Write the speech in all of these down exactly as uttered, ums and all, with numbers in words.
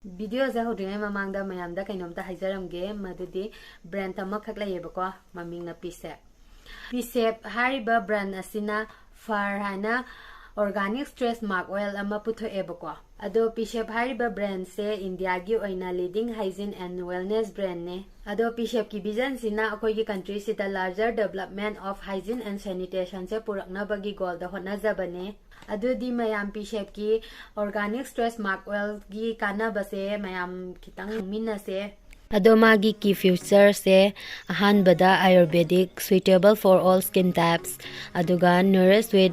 ꯚꯤꯗꯤꯑꯣꯁꯦ ꯍꯧꯗ꯭ꯔꯤꯉꯩ ꯃꯃꯥꯡꯗ ꯃꯌꯥꯝꯗ ꯀꯩꯅꯣꯝꯇ ꯍꯥꯏꯖꯔꯝꯒꯦ, ꯃꯗꯨꯗꯤ ꯕ꯭ꯔꯥꯟ ꯑꯃꯈꯛ ꯂꯩꯌꯦꯕꯀꯣ, ꯃꯃꯤꯡꯅ ꯄꯤꯁꯦꯞ꯫ ꯄꯤꯁꯦꯞ ꯍꯥꯏꯔꯤꯕ ꯕ꯭ꯔꯥꯟ ꯑꯁꯤꯅ ꯐꯔ ꯍꯥꯏꯅ ꯑꯣꯔꯒꯥꯅꯤꯛ ꯁ꯭ꯇ꯭ꯔꯦꯁ ꯃꯥꯔꯛ ꯑꯣꯏꯜ ꯑꯃ ꯄꯨꯊꯣꯛꯑꯦꯕꯀꯣ꯫ ꯑꯗꯣ ꯄꯤꯁꯦꯞ ꯍꯥꯏꯔꯤꯕ ꯕ꯭ꯔꯥꯟꯁꯦ ꯏꯟꯗꯤꯌꯥꯒꯤ ꯑꯣꯏꯅ ꯂꯤꯗꯤꯡ ꯍꯥꯏꯖꯤꯟ ꯑꯦꯟ ꯋꯦꯜꯅꯦꯁ ꯕ꯭ꯔꯥꯟꯅꯦ꯫ ꯑꯗꯣ ꯄꯤꯁꯦꯞꯀꯤ ꯚꯤꯖꯟꯁꯤꯅ ꯑꯩꯈꯣꯏꯒꯤ ꯀꯟꯇ꯭ꯔꯤꯁꯤꯗ larger development of hygiene and sanitationꯁꯦ ꯄꯨꯔꯛꯅꯕꯒꯤ ꯒꯣꯜꯗ ꯍꯣꯠꯅꯖꯕꯅꯦ꯫ ꯑꯗꯨꯗꯤ ꯃꯌꯥꯝ ꯄꯤꯁꯦꯞꯀꯤ ꯑꯣꯔꯒꯥꯅꯤꯛ ꯁ꯭ꯇ꯭ꯔꯦꯁ ꯃꯥꯔꯛ ꯑꯣꯏꯜꯒꯤ ꯀꯥꯟꯅꯕꯁꯦ ꯃꯌꯥꯝ ꯈꯤꯇꯪ ꯈꯪꯃꯤꯟꯅꯁꯦ꯫ ꯑꯗꯣ ꯃꯥꯒꯤ ꯀꯤ ꯐꯤꯆꯔꯁꯦ ꯑꯍꯥꯟꯕꯗ Ayurvedic, suitable for all skin types, ꯑꯗꯨꯒ nourish with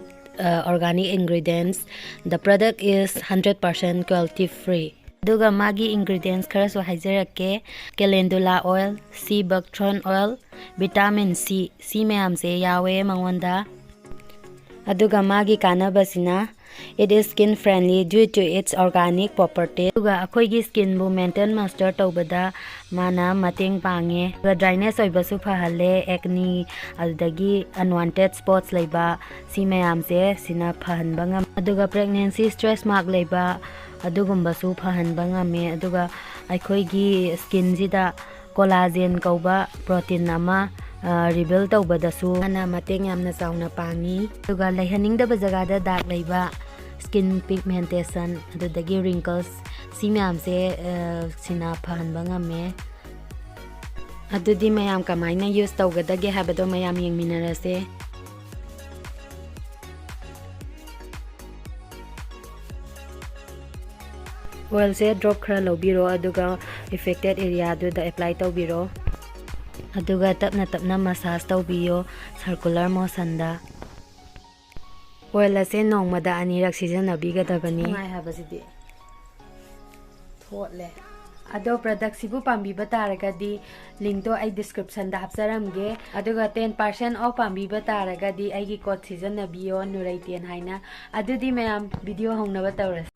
organic ingredients, the product is hundred percent cruelty free. ꯑꯗꯨꯒ ꯃꯥꯒꯤ ingredients ꯈꯔꯁꯨ ꯍꯥꯏꯖꯔꯛꯀꯦ: calendula oil, sea buckthorn oil, vitamin C, ꯁꯤ ꯃꯌꯥꯝꯁꯦ ꯌꯥꯎꯋꯦ ꯃꯉꯣꯟꯗ꯫ ꯑꯗꯨꯒ ꯃꯥꯒꯤ ꯀꯥꯟꯅꯕꯁꯤꯅ, it is skin friendly due to its organic property. ꯑꯗꯨꯒ ꯑꯩꯈꯣꯏꯒꯤ ꯁ꯭ꯀꯤꯟꯕꯨ ꯃꯦꯟꯇꯦꯟ ꯃꯣꯏꯁꯆꯔ ꯇꯧꯕꯗ ꯃꯥꯅ ꯃꯇꯦꯡ ꯄꯥꯡꯉꯦ꯫ ꯑꯗꯨꯒ ꯗ꯭ꯔꯥꯏꯅꯦꯁ ꯑꯣꯏꯕꯁꯨ ꯐꯍꯜꯂꯦ, ꯑꯦꯛꯅꯤ, ꯑꯗꯨꯗꯒꯤ unwanted spots ꯂꯩꯕ, ꯁꯤ ꯃꯌꯥꯝꯁꯦ ꯁꯤꯅ ꯐꯍꯟꯕ ꯉꯝꯃꯤ꯫ ꯑꯗꯨꯒ ꯄ꯭ꯔꯦꯒꯅꯦꯟꯁꯤ ꯁ꯭ꯇ꯭ꯔꯦꯁ ꯃꯥꯔꯛ ꯂꯩꯕ, ꯑꯗꯨꯒꯨꯝꯕꯁꯨ ꯐꯍꯟꯕ ꯉꯝꯃꯦ꯫ ꯑꯗꯨꯒ ꯑꯩꯈꯣꯏꯒꯤ ꯁ꯭ꯀꯤꯟꯁꯤꯗ ꯀꯣꯂꯥꯖꯦꯟ ꯀꯧꯕ ꯄ꯭ꯔꯣꯇꯤꯟ ꯑꯃ ꯔꯤꯕꯤꯜ ꯇꯧꯕꯗꯁꯨ ꯃꯥꯅ ꯃꯇꯦꯡ ꯌꯥꯝꯅ ꯆꯥꯎꯅ ꯄꯥꯡꯉꯤ꯫ ꯑꯗꯨꯒ ꯂꯩꯍꯟꯅꯤꯡꯗꯕ ꯖꯒꯥꯗ ꯗꯥꯛ ꯂꯩꯕ, ꯁ꯭ꯀꯤꯟ ꯄꯤꯒꯃꯦꯟꯇꯦꯁꯟ, ꯑꯗꯨꯗꯒꯤ ꯔꯤꯡꯀꯜꯁ, ꯁꯤ ꯃꯌꯥꯝꯁꯦ ꯁꯤꯅ ꯐꯍꯟꯕ ꯉꯝꯃꯦ꯫ ꯑꯗꯨꯗꯤ ꯃꯌꯥꯝ ꯀꯃꯥꯏꯅ ꯌꯨꯁ ꯇꯧꯒꯗꯒꯦ ꯍꯥꯏꯕꯗꯣ ꯃꯌꯥꯝ ꯌꯦꯡꯃꯤꯟꯅꯔꯁꯦ꯫ ꯑꯣꯏꯜꯁꯦ ꯗ꯭ꯔꯣꯞ ꯈꯔ ꯂꯧꯕꯤꯔꯣ, ꯑꯗꯨꯒ ꯑꯦꯐꯦꯛꯇꯦꯠ ꯑꯦꯔꯤꯌꯥꯗꯨꯗ ꯑꯦꯄ꯭ꯂꯥꯏ ꯇꯧꯕꯤꯔꯣ꯫ ꯑꯗꯨꯒ ꯇꯞꯅ ꯇꯞꯅ ꯃꯁꯥꯖ ꯇꯧꯕꯤꯌꯣ, ꯁꯔꯀꯨꯂꯔ ꯃꯣꯁꯟꯗ꯫ ꯑꯣꯏꯜ ꯑꯁꯦ ꯅꯣꯡꯃꯗ ꯑꯅꯤꯔꯛ ꯁꯤꯖꯤꯟꯅꯕꯤꯒꯗꯕꯅꯤ꯫ ꯅꯨꯡꯉꯥꯏ ꯍꯥꯏꯕꯁꯤꯗꯤ ꯊꯣꯠꯂꯦ꯫ ꯑꯗꯣ ꯄ꯭ꯔꯗꯛꯁꯤꯕꯨ ꯄꯥꯝꯕꯤꯕ ꯇꯥꯔꯒꯗꯤ ꯂꯤꯡꯇꯣ ꯑꯩ ꯗꯤꯁꯀ꯭ꯔꯤꯞꯁꯟꯗ ꯍꯥꯞꯆꯔꯝꯒꯦ꯫ ꯑꯗꯨꯒ ten percent off ꯄꯥꯝꯕꯤꯕ ꯇꯥꯔꯒꯗꯤ ꯑꯩꯒꯤ ꯀꯣꯗ ꯁꯤꯖꯤꯟꯅꯕꯤꯌꯣ, ꯅꯨꯔꯩ ꯇꯦꯟ ꯍꯥꯏꯅ꯫ ꯑꯗꯨꯗꯤ ꯃꯌꯥꯝ, ꯚꯤꯗꯤꯑꯣ ꯍꯧꯅꯕ ꯇꯧꯔꯁꯤ꯫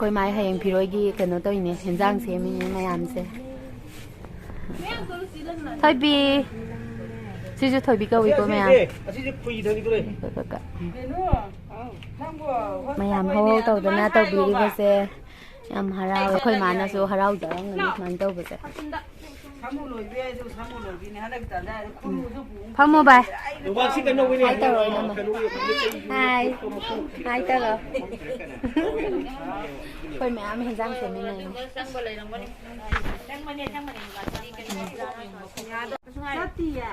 ꯑꯩꯈꯣꯏ ꯃꯥꯏ ꯍꯌꯦꯡ ꯐꯤꯔꯣꯏꯒꯤ ꯀꯩꯅꯣ ꯇꯧꯔꯤꯅꯦ, ꯍꯦꯟꯖꯥꯡ ꯁꯦꯝꯃꯤꯅꯦ ꯃꯌꯥꯝꯁꯦ꯫ ꯊꯣꯏꯕꯤ, ꯁꯤꯁꯨ ꯊꯣꯏꯕꯤ ꯀꯧꯏꯀꯣ ꯃꯌꯥꯝ꯫ ꯑꯁꯤꯁꯦ ꯈꯨꯏꯗꯅꯤꯀꯣ꯫ ꯃꯌꯥꯝ ꯍꯧ ꯍꯧ ꯇꯧꯗꯅ ꯇꯧꯕꯤꯔꯤꯕꯁꯦ ꯌꯥꯝ ꯍꯔꯥꯎꯋꯦ꯫ ꯑꯩꯈꯣꯏ ꯃꯥꯅꯁꯨ ꯍꯔꯥꯎꯖꯔꯝꯒꯅꯤ ꯁꯨꯃꯥꯏꯅ ꯇꯧꯕꯁꯦ꯫ ꯁꯥꯃꯨ ꯂꯣꯏꯕ ꯌꯥꯏꯗꯣ ꯁꯥꯃꯨ ꯂꯣꯏꯕꯤꯅꯦ ꯍꯟꯗꯛ ꯇꯟꯖꯥ ꯍꯥꯏꯗꯤ ꯈꯨꯅꯨꯁꯨ ꯄꯨ-, ꯐꯝꯃꯣ ꯚꯥꯏ꯫ ꯌꯣꯡꯄꯥꯛꯁꯤ ꯀꯩꯅꯣꯒꯤꯅꯦ꯫ ꯍꯥꯏ ꯇꯧꯔꯣ ꯏꯅꯝꯃ꯫ ꯍꯥꯏ꯫ ꯍꯥꯏ ꯇꯧꯔꯣ꯫ ꯑꯩꯈꯣꯏ ꯃꯌꯥꯝ ꯍꯦꯟꯖꯥꯡ ꯁꯦꯝꯃꯤꯟꯅꯩꯅꯦ꯫ ꯆꯪꯕꯅꯦ, ꯆꯪꯕꯅꯦ꯫ ꯅꯠꯇꯤꯌꯦ꯫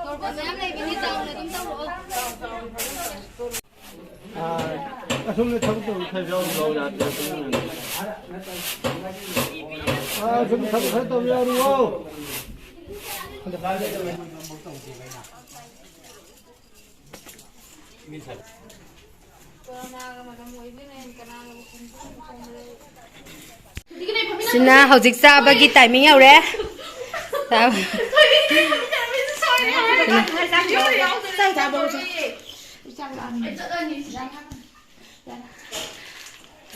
ꯇꯣꯔꯕꯣꯠ ꯃꯌꯥꯝ ꯂꯩꯕꯅꯤ, ꯆꯥꯎꯅ ꯑꯗꯨꯝ ꯇꯧꯔꯛꯑꯣ꯫ ꯑꯥ, ꯑꯁꯣꯝꯗ ꯊꯕꯛ ꯇꯧꯕ ꯈꯔ ꯌꯥꯎꯔꯨ ꯂꯥꯎ ꯌꯥꯗ꯭ꯔꯦ꯫ ꯑꯥ, ꯑꯁꯣꯝꯗ ꯊꯕꯛ ꯈꯔ ꯇꯧꯕ ꯌꯥꯎꯔꯨ ꯂꯥꯎ꯫ ꯁꯤꯅ ꯍꯧꯖꯤꯛ ꯆꯥꯕꯒꯤ timing ꯌꯧꯔꯦ꯫ ꯆꯥꯕ꯫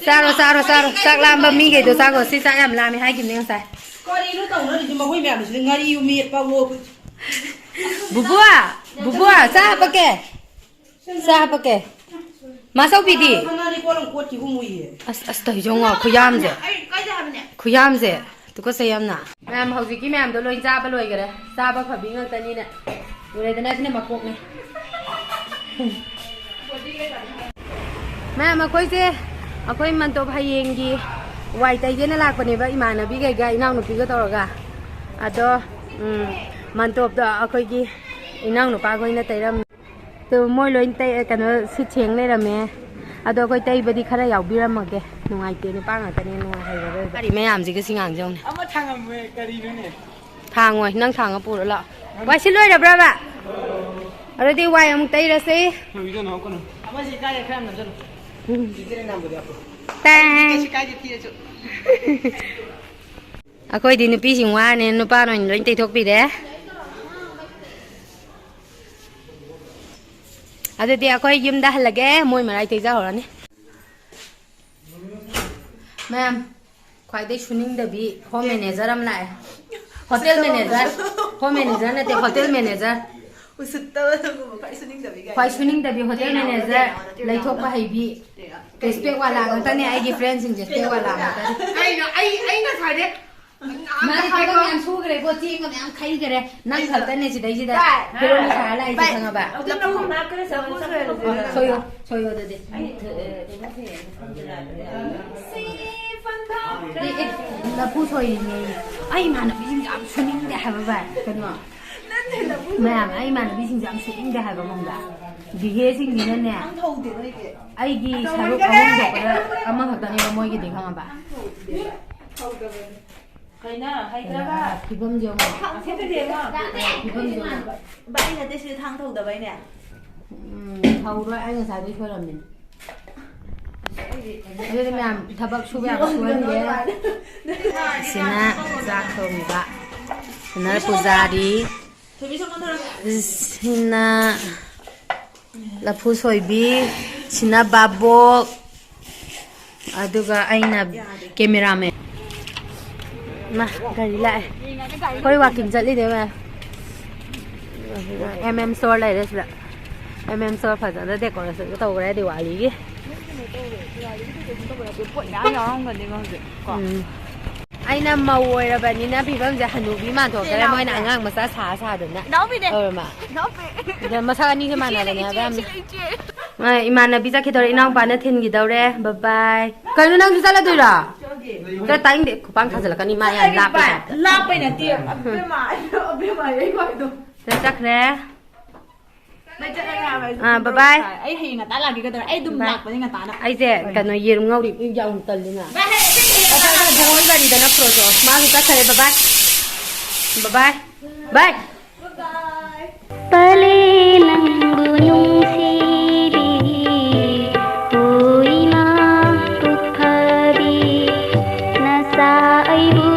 ꯆꯥꯔꯣ, ꯆꯥꯔꯣ, ꯆꯥꯔꯣ꯫ ꯆꯥꯛ ꯂꯥꯝꯕ ꯃꯤꯈꯩꯗꯣ ꯆꯥꯈꯣ꯫ ꯁꯤ ꯆꯥꯛ ꯌꯥꯝ ꯂꯥꯝꯃꯦ ꯍꯥꯏꯈꯤꯕꯅꯦ ꯉꯁꯥꯏ꯫ ꯀꯔꯤꯅꯣ ꯇꯧꯅꯔꯤꯁꯦ? ꯃꯈꯣꯏ ꯃꯌꯥꯝꯁꯤꯗꯤ ꯉꯥꯔꯤ ꯃꯦꯠꯄꯋꯣ꯫ ꯕꯨꯕꯨ, ꯕꯨꯕꯨ, ꯆꯥ ꯍꯥꯞꯄꯛꯀꯦ꯫ ꯆꯥ ꯍꯥꯞꯄꯛꯀꯦ꯫ ꯃꯥꯆꯧꯕꯤꯗꯤ? ꯈꯠꯅꯔꯤ ꯀꯣꯜ ꯑꯃ ꯀꯣꯠꯈꯤꯒꯨꯝ ꯎꯏꯌꯦ꯫ ꯑꯁ, ꯑꯁ, ꯇꯧꯔꯤꯁꯦ ꯌꯦꯡꯉꯣ, ꯈꯨꯌꯥꯝꯁꯦ꯫ ꯑꯩ ꯀꯥꯏꯗ ꯍꯥꯏꯕꯅꯦ? ꯈꯨꯌꯥꯝꯁꯦ꯫ ꯇꯨꯀꯠꯆꯩ ꯌꯥꯝꯅ꯫ ꯃꯌꯥꯝ ꯍꯧꯖꯤꯛꯀꯤ ꯃꯌꯥꯝꯗꯣ ꯂꯣꯏ ꯆꯥꯕ ꯂꯣꯏꯈꯔꯦ꯫ ꯆꯥꯕ ꯐꯕꯤ ꯉꯥꯛꯇꯅꯤꯅ꯫ ꯎꯔꯦꯗꯅ ꯁꯤꯅ ꯃꯀꯣꯛꯅꯤ꯫ ꯃꯌꯥꯝ ꯑꯩꯈꯣꯏꯁꯦ, ꯑꯩꯈꯣꯏ ꯃꯟꯇꯣꯞ ꯍꯌꯦꯡꯒꯤ ꯋꯥꯏ ꯇꯩꯒꯦꯅ ꯂꯥꯛꯄꯅꯦꯕ, ꯏꯃꯥꯟꯅꯕꯤꯈꯩꯒ ꯏꯅꯥꯎꯅꯨꯄꯤꯒ ꯇꯧꯔꯒ꯫ ꯑꯗꯣ, ꯎꯝ, ꯃꯟꯇꯣꯞꯇꯣ ꯑꯩꯈꯣꯏꯒꯤ ꯏꯅꯥꯎꯅꯨꯄꯥꯈꯣꯏꯅ ꯇꯩꯔꯝꯃꯦ꯫ ꯑꯗꯣ ꯃꯣꯏ ꯂꯣꯏ ꯇꯩ-, ꯀꯩꯅꯣ, ꯁꯤꯠ ꯁꯦꯡ ꯂꯩꯔꯝꯃꯦ꯫ ꯑꯗꯣ ꯑꯩꯈꯣꯏ ꯇꯩꯕꯗꯤ ꯈꯔ ꯌꯥꯎꯕꯤꯔꯝꯃꯒꯦ꯫ ꯅꯨꯡꯉꯥꯏꯇꯦ, ꯅꯨꯄꯥ ꯉꯥꯛꯇꯅꯦ, ꯅꯨꯡꯉꯥꯏꯍꯩꯔꯔꯣꯏꯕ꯫ ꯒꯥꯔꯤ ꯃꯌꯥꯝꯁꯤꯒ ꯁꯤ ꯉꯥꯡꯁꯦ ꯌꯦꯡꯉꯨꯅꯦ꯫ ꯑꯃ ꯊꯥꯡꯉꯝꯃꯣꯏ, ꯀꯔꯤꯅꯣꯅꯦ? ꯊꯥꯡꯉꯣꯏ, ꯅꯪ ꯊꯥꯡꯉ ꯄꯨꯔ ꯂꯥꯛꯑꯣ꯫ ꯋꯥꯏ ꯁꯤꯠ ꯂꯣꯏꯔꯕ꯭ꯔꯕ? ꯑꯗꯨꯗꯤ ꯋꯥꯏ ꯑꯃꯨꯛ ꯇꯩꯔꯁꯤ꯫ ꯊꯣꯏꯕꯤꯗꯣ ꯅꯍꯥꯛ ꯀꯩꯅꯣ꯫ ꯑꯃꯁꯤ ꯀꯥꯏꯗ ꯈꯔ ꯌꯥꯝ ꯅꯝꯁꯤꯜꯂꯨ꯫ ꯎꯝ꯫ ꯁꯤꯗꯤ ꯅꯝꯕꯗꯤ ꯌꯥꯄꯣ꯫ ꯇꯥꯏ꯫ ꯀꯩꯁꯨ ꯀꯥꯏꯗꯦ, ꯊꯤꯔꯁꯨ꯫ ꯑꯩꯈꯣꯏꯗꯤ ꯅꯨꯄꯤꯁꯤꯡ ꯋꯥꯔꯅꯦ, ꯅꯨꯄꯥꯅ ꯑꯣꯏꯅ ꯂꯣꯏ ꯇꯩꯊꯣꯛꯄꯤꯔꯦ꯫ ꯑꯗꯨꯗꯤ ꯑꯩꯈꯣꯏ ꯌꯨꯝꯗ ꯍꯜꯂꯒꯦ, ꯃꯣꯏ ꯃꯔꯥꯏ ꯇꯩꯖꯍꯧꯔꯅꯤ꯫ ꯃꯌꯥꯝ, ꯈ꯭ꯋꯥꯏꯗꯩ ꯁꯨꯅꯤꯡꯗꯕꯤ ꯍꯣꯝ ꯃꯦꯅꯦꯖꯔ ꯑꯃ ꯂꯥꯛꯑꯦ꯫ ꯍꯣꯇꯦꯜ ꯃꯦꯅꯦꯖꯔ, ꯍꯣꯝ ꯃꯦꯅꯦꯖꯔ ꯅꯠꯇꯦ, ꯍꯣꯇꯦꯜ ꯃꯦꯅꯦꯖꯔ꯫ ꯎꯁꯤꯠꯇꯕ ꯅꯪꯒꯨꯝꯕ ꯈ꯭ꯋꯥꯏ ꯁꯨꯅꯤꯡꯗꯕꯤ ꯀꯥꯏꯅ꯫ ꯈ꯭ꯋꯥꯏ ꯁꯨꯅꯤꯡꯗꯕꯤ ꯍꯣꯇꯦꯜ ꯃꯦꯅꯦꯖꯔ, ꯂꯩꯊꯣꯛꯄ ꯍꯩꯕꯤ꯫ ꯔꯦꯁꯄꯦꯛ ꯋꯥꯂꯥ ꯉꯥꯛꯇꯅꯦ ꯑꯩꯒꯤ ꯐ꯭ꯔꯦꯟꯁꯤꯡꯁꯦ, ꯔꯦꯁꯄꯦꯛ ꯋꯥꯂꯥ ꯉꯥꯛꯇꯅꯦ꯫ ꯀꯩꯅꯣ, ꯑꯩ, ꯑꯩ ꯉꯁꯥꯏꯗꯩ ꯃꯥꯗꯤ ꯊꯕꯛ ꯌꯥꯝ ꯁꯨꯈ꯭ꯔꯦꯀꯣ, ꯆꯦꯡꯒ ꯃꯌꯥꯝ ꯈꯩꯈ꯭ꯔꯦ꯫ ꯅꯪ ꯈꯛꯇꯅꯦ ꯁꯤꯗꯩꯁꯤꯗ ꯚꯥꯏ, ꯍꯦꯔꯣꯅꯤ ꯁꯥꯔ ꯂꯥꯛꯏꯁꯦ, ꯚꯥꯏ, ꯈꯪꯉꯕ? ꯂꯐꯨ, ꯂꯐꯨ ꯁꯣꯏꯍꯜꯂꯁꯦ꯫ ꯁꯣꯏꯌꯣ, ꯁꯣꯏꯌꯣ ꯑꯗꯨꯗꯤ꯫ ꯑꯦ, ꯑꯦ, ꯂꯐꯨ ꯁꯣꯏꯔꯤꯅꯦ꯫ ꯑꯩ ꯏꯃꯥꯟꯅꯕꯤꯁꯤꯡꯁꯦ ꯌꯥꯝ ꯁꯨꯅꯤꯡꯗꯦ ꯍꯥꯏꯕ ꯚꯥꯏ꯫ ꯀꯩꯅꯣ? ꯃꯌꯥꯝ, ꯑꯩ ꯏꯃꯥꯟꯅꯕꯤꯁꯤꯡꯁꯦ ꯌꯥꯝ ꯁꯨꯅꯤꯡꯗꯦ ꯍꯥꯏꯕ ꯈꯪꯕ꯭ꯔꯥ? ꯕꯤꯍꯦꯁꯤꯡꯁꯤꯅꯅꯦ, ꯑꯩꯒꯤ ꯁꯔꯨꯛ ꯑꯍꯨꯝ ꯊꯣꯛꯄꯗ ꯑꯃꯈꯛꯇꯅꯦꯕ ꯃꯣꯏꯒꯤꯗꯤ, ꯈꯪꯉꯕ? ꯀꯩꯅꯣ, ꯍꯩꯇ꯭ꯔꯕ? ꯐꯤꯕꯝꯁꯦ ꯌꯦꯡꯉꯣ꯫ ꯐꯤꯕꯝꯁꯦ ꯌꯦꯡꯉꯣ꯫ ꯚꯥꯏ, ꯑꯩ ꯅꯠꯇꯦ, ꯁꯤꯗ ꯊꯥꯡ ꯊꯧꯗꯕꯩꯅꯦ꯫ ꯎꯝ, ꯊꯧꯔꯣꯏ, ꯑꯩ ꯉꯁꯥꯏꯗꯩ ꯁꯣꯏꯔꯝꯃꯤꯅꯦ꯫ ꯑꯗꯨꯗꯤ ꯃꯌꯥꯝ ꯊꯕꯛ ꯁꯨꯕ ꯌꯥꯕ ꯁꯨꯍꯟꯒꯦ꯫ ꯁꯤꯅ ꯆꯥꯛ ꯊꯣꯡꯉꯤꯕ꯫ ꯁꯤꯅ ꯄꯨꯖꯥꯔꯤ꯫ ꯁꯤꯅ ꯂꯐꯨ ꯁꯣꯏꯕꯤ, ꯁꯤꯅ ꯕꯥꯕꯣꯛ, ꯑꯗꯨꯒ ꯑꯩꯅ ꯀꯦꯃꯦꯔꯥꯃꯦꯟ꯫ ꯃꯥ, ꯒꯥꯔꯤ ꯂꯥꯛꯑꯦ꯫ ꯑꯩꯈꯣꯏ ꯋꯥꯛꯀꯤꯡ ꯆꯠꯂꯤꯅꯦ, ꯃꯥ꯫ ꯑꯦꯝ ꯑꯦꯝ ꯁ꯭ꯇꯣꯔ ꯂꯩꯔꯦ ꯁꯤꯗ꯫ ꯑꯦꯝ ꯑꯦꯝ ꯁ꯭ꯇꯣꯔ ꯐꯖꯅ ꯗꯦꯀꯣꯔꯦꯁꯟꯒ ꯇꯧꯈ꯭ꯔꯦ ꯗꯤꯋꯥꯂꯤꯒꯤ꯫ ꯄꯣꯠ ꯃꯌꯥꯝ ꯌꯥꯎꯔꯝꯒꯅꯤꯕ ꯍꯧꯖꯤꯛ ꯀꯣ꯫ ꯎꯝ꯫ ꯑꯩꯅ ꯃꯧ ꯑꯣꯏꯔꯕꯅꯤꯅ ꯐꯤꯕꯝꯁꯦ ꯍꯅꯨꯕꯤ ꯃꯥꯟꯊꯣꯛꯈ꯭ꯔꯦ, ꯏꯅꯥꯎꯄꯤ꯫ ꯃꯣꯏꯅ ꯑꯉꯥꯡ ꯃꯆꯥ ꯁꯥ ꯁꯥꯗꯅ꯫ ꯏꯅꯥꯎꯄꯤꯅꯦ꯫ ꯇꯧꯔꯃ꯫ ꯏꯅꯥꯎꯄꯤ꯫ ꯑꯗ ꯃꯁꯛ ꯑꯅꯤꯁꯦ ꯏꯆꯦꯅꯦ, ꯃꯥꯟꯅꯕꯅꯦ ꯏꯆꯦ, ꯍꯥꯏꯕ ꯌꯥꯝꯅ꯫ ꯏꯆꯦ, ꯏꯆꯦ꯫ ꯃꯥ ꯏꯃꯥꯟꯅꯕꯤ ꯆꯠꯈꯤꯗꯧꯔꯦ, ꯏꯅꯥꯎꯄꯥꯅ ꯊꯤꯟꯈꯤꯗꯧꯔꯦ꯫ ꯕꯕꯥꯏ꯫ ꯀꯩꯅꯣ, ꯅꯪꯁꯨ ꯆꯠꯂꯗꯣꯏꯔꯣ? ꯆꯠ, ꯇꯥꯅꯤꯡꯗꯦ, ꯈꯨꯄꯥꯡ ꯊꯥꯖꯤꯜꯂꯛꯀꯅꯤ, ꯃꯥ ꯌꯥꯝ ꯂꯥꯞꯄꯩ ꯇꯥꯏꯞꯇ꯫ ꯂꯥꯞꯄꯩ ꯅꯠꯇꯦ꯫ ꯑꯕꯦꯝꯃ, ꯑꯕꯦꯝꯃ, ꯑꯩ ꯈ꯭ꯋꯥꯏꯗꯣ꯫ ꯁꯤꯗ ꯆꯠꯈ꯭ꯔꯦ꯫ ꯃꯩ ꯆꯠꯂꯒꯦ ꯍꯥꯏꯕ ꯑꯩꯁꯨ ꯑꯥ, ꯄꯨꯡ ꯕꯥꯏ ꯕꯥꯏ꯫ ꯇꯔꯨꯛ ꯇꯥꯔꯦ꯫ ꯑꯩ ꯍꯌꯦꯡ ꯉꯟꯇꯥ ꯂꯥꯛꯀꯦ ꯀꯩꯗꯧꯔꯦ? ꯑꯩ ꯑꯗꯨꯝ ꯕꯥꯏ꯫ ꯂꯥꯛꯄꯅꯦ ꯉꯟꯇꯥꯅ꯫ ꯑꯩꯁꯦ ꯀꯩꯅꯣ, ꯌꯦꯔꯨꯝ ꯉꯧꯔꯤ, ꯌꯥꯝ ꯇꯜꯂꯤꯅ꯫ ꯕꯥꯏ, ꯍꯌꯦꯡ ꯆꯠꯂꯒꯦ꯫ ꯑꯩꯈꯣꯏ ꯕꯣꯟ ꯒꯥꯔꯤꯗ ꯅꯠꯇ꯭ꯔꯣ? ꯃꯥꯁꯨ ꯆꯠꯈ꯭ꯔꯦ, ꯕꯕꯥꯏ꯫ ꯕꯕꯥꯏ꯫ ꯕꯥꯏ꯫ ꯕꯥꯏ꯫ ꯄꯂꯦ ꯅꯪꯕꯨ ꯅꯨꯡꯁꯤꯕꯤ, ꯍꯨꯏꯃꯥ ꯄꯨꯛ ꯐꯕꯤ, ꯅꯆꯥ ꯑꯩꯕꯨ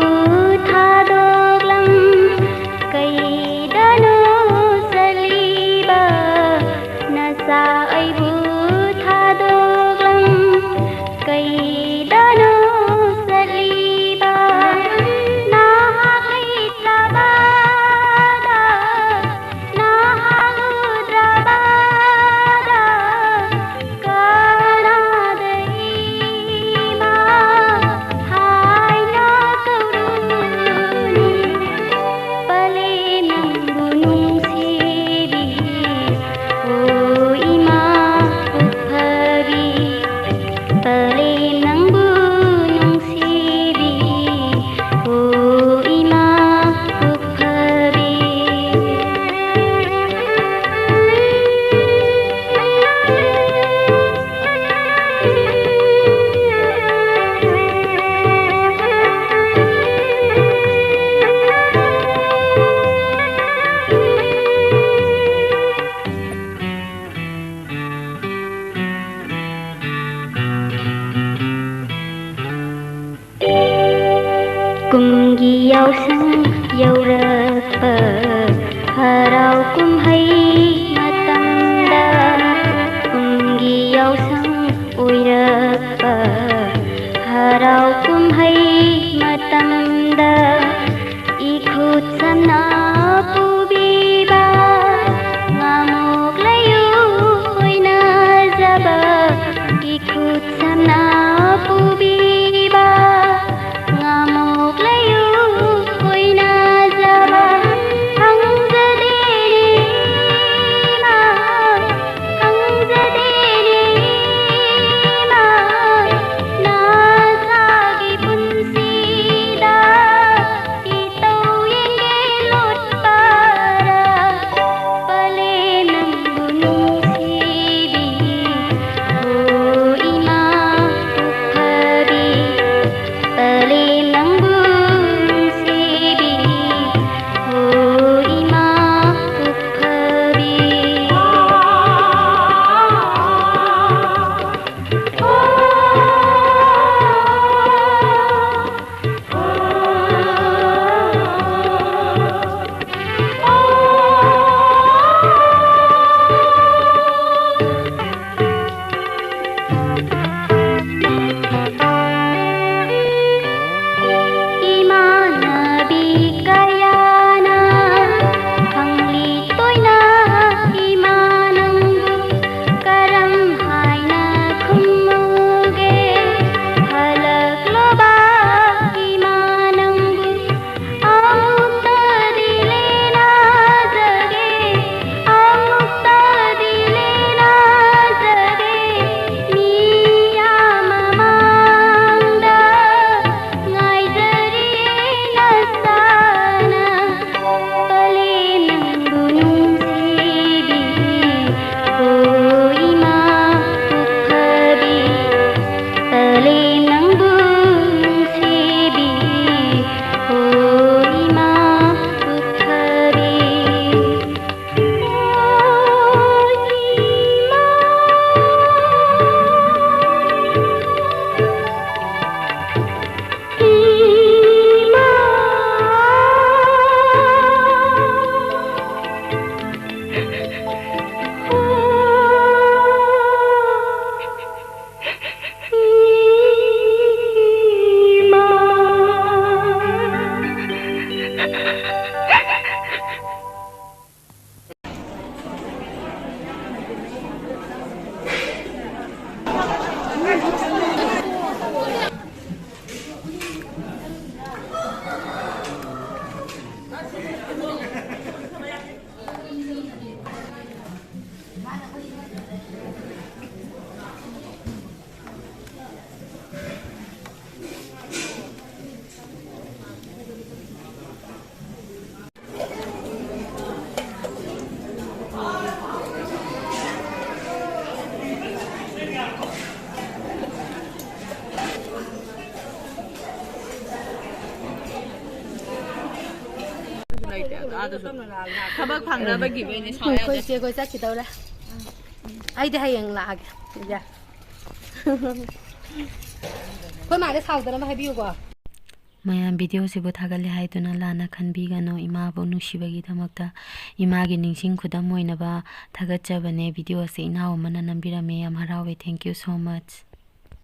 ꯌꯧꯔꯛꯄ ꯍꯔꯥꯎ ꯀꯨꯝꯍꯩ ꯃꯇꯝꯗ, ꯀꯨꯝꯒꯤ ꯌꯥꯎꯁꯪ ꯑꯣꯏꯔꯛꯄ ꯍꯔꯥꯎ ꯀꯨꯝꯍꯩ ꯃꯇꯝꯗ, ꯏꯈꯨꯠ ꯁꯝꯅ ꯄꯨꯕꯤꯕ ꯉꯥꯃꯣꯛ ꯂꯩꯌꯨ ꯀꯣꯏꯅꯖꯕ, ꯏꯈꯨꯠ ꯁꯝꯅ ꯄꯨꯕꯤꯕ ꯉꯥꯃꯣꯛ ꯂꯩꯌꯨ ꯀꯣꯏꯅꯖꯕ ꯈꯪꯖꯗꯦꯅꯦ ꯏꯃꯥ, ꯈꯪꯖꯗꯦꯅꯦ ꯏꯃꯥ, ꯅꯆꯥꯒꯤ ꯄꯨꯟꯁꯤꯗ ꯏꯇꯧ ꯌꯦꯡꯒꯦ ꯂꯣꯏ ꯊꯕꯛ ꯐꯪꯅꯕꯒꯤ ꯑꯣꯏꯅ ꯁꯥꯎ ꯌꯥꯗꯦ꯫ ꯑꯩꯈꯣꯏ ꯏꯆꯦꯈꯣꯏ ꯆꯠꯈꯤꯗꯧꯔꯦ꯫ ꯑꯩꯗꯤ ꯍꯌꯦꯡ ꯂꯥꯛꯑꯒꯦ꯫ ꯏꯟꯗꯤꯌꯥ꯫ ꯑꯩꯈꯣꯏ ꯃꯥꯗ ꯁꯥꯎꯗꯅꯕ ꯍꯥꯏꯕꯤꯌꯨꯀꯣ꯫ ꯃꯌꯥꯝ, ꯚꯤꯗꯤꯑꯣꯁꯤꯕꯨ ꯊꯥꯒꯠꯂꯦ ꯍꯥꯏꯗꯨꯅ ꯂꯥꯟꯅ ꯈꯟꯕꯤꯒꯅꯨ꯫ ꯏꯃꯥꯕꯨ ꯅꯨꯡꯁꯤꯕꯒꯤꯗꯃꯛꯇ, ꯏꯃꯥꯒꯤ ꯅꯤꯡꯁꯤꯡ ꯈꯨꯗꯝ ꯑꯣꯏꯅꯕ ꯊꯥꯒꯠꯆꯕꯅꯦ꯫ ꯚꯤꯗꯤꯑꯣꯁꯦ ꯏꯅꯥꯎ ꯑꯃꯅ ꯅꯝꯕꯤꯔꯝꯃꯦ꯫ ꯌꯥꯝ ꯍꯔꯥꯎꯋꯦ꯫ Thank you so much꯫